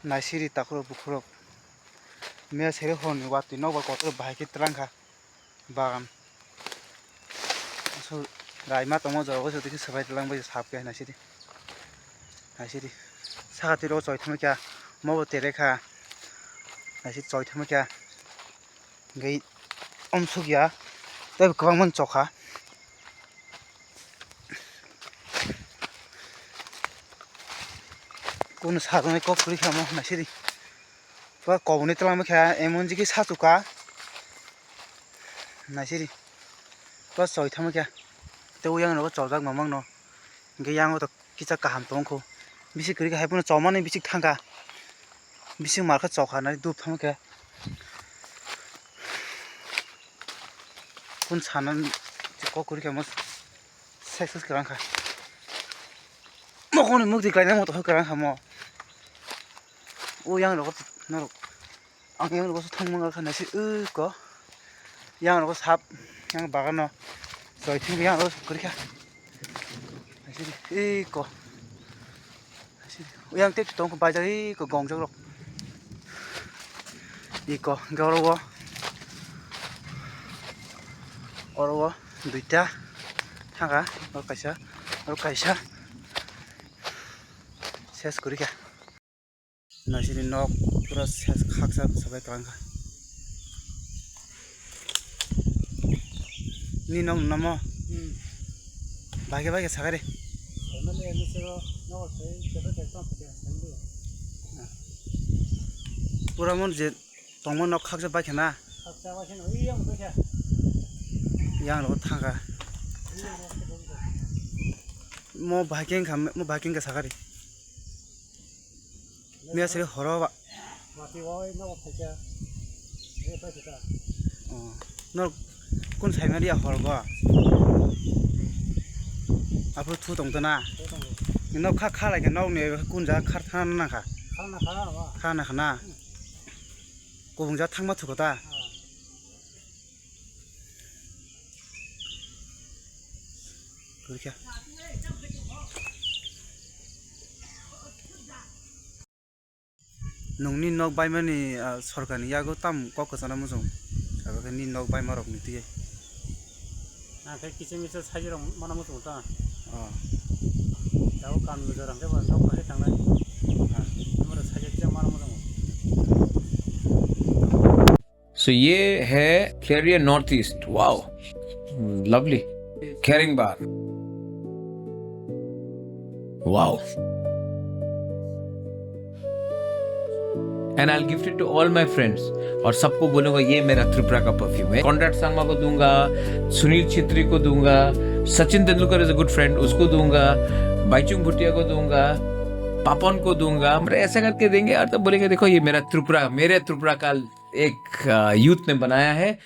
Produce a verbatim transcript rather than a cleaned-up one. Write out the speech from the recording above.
Naisiri takhurok bukhurok. Miya sere horni watwi nokbar kotor bahai khe twlang kha bagan. Aswk raima tongma jorao se twi swbai twlang bai sap khe naisiri. Naisiri. Saka twi rogo choi thangma kha. Mobo tere kha. Naisiri choi thangma kha. Hingke omsuk ya, tei kwbangma chokha. Kunu sajagwi kok kwrwi kha omo naisiri. Pura koboni twlangma khe emon jigwi sachuka. Naisiri. Pura choi thangma khe. Tei uyang rogo chojak mamang no. Hingke yango to kisa kaham tongkho. Bisi kwrwi khe hai phano chomani bisik thangkha. Bising mar khe chokha nai dup thang khe. Kun sana kok kwrwi khe mo success kwrang kha. Mokoni mukti kainai mo to kwrang kha mo. O yang rok norok. Ang yang rogo thangma wngkha naisik ui ko. Yang rogo sap yang bagano choi thangwi yang rogo kwrwi kha. Naisik ui ko. Naisik yang tei tongkha baijak ui ko gongjak rok. Ui ko hingke oro o. Oro o duita thangkha oro kaisa oro kaisa. Ses kwrwi kha. Naisini nok pura ses khaksa sabai kwlangkha. Ni nok namo? Hmm. Baikhe baikhe sakari. Pura mon je tongma nok khaksa baikhe na? Yang rok thangkha. Mo baikhe wngkha, mo baikhe wngkha sakari. Miya siri horo ba. Mati wai no phaikha. Re phaikha. Oh. Nor kun sai mari hor ba. Apo thu tong tana. Thu tong. No kha kha lai no ni kun ja khar thana na kha. Khana khana ba. Khana khana. Kubung ja thangma thu kota. Ah. Kwrwikha. Nwngni nok baimani, ah, sorkarni yago tam kok kwchana muchung? Abo khe nini nok baima rokni twiwi. Ang khe kiching kiching sajirok mana muchungo ta. Oh. Tabuk kami gujor ang khe ba nok bahai tangnai. Ah. Amaro sajirok khe mana muchungo. So ये है Clarion North East. Wow, lovely. Caring bar. Wow. And I'll gift it to all my friends. और सबको बोलूंगा ये मेरा त्रिपुरा का परफ्यूम है। कॉनराड संगमा को दूंगा, सुनील छेत्री को दूंगा, सचिन Tendulkar is a good friend, उसको दूंगा, बाईचुंग भूटिया को दूंगा, पापन को दूंगा। हम ऐसा करके देंगे और तब बोलेंगे, देखो ये मेरा त्रिपुरा, मेरे त्रिपुरा का एक, अ, यूथ ने बनाया है।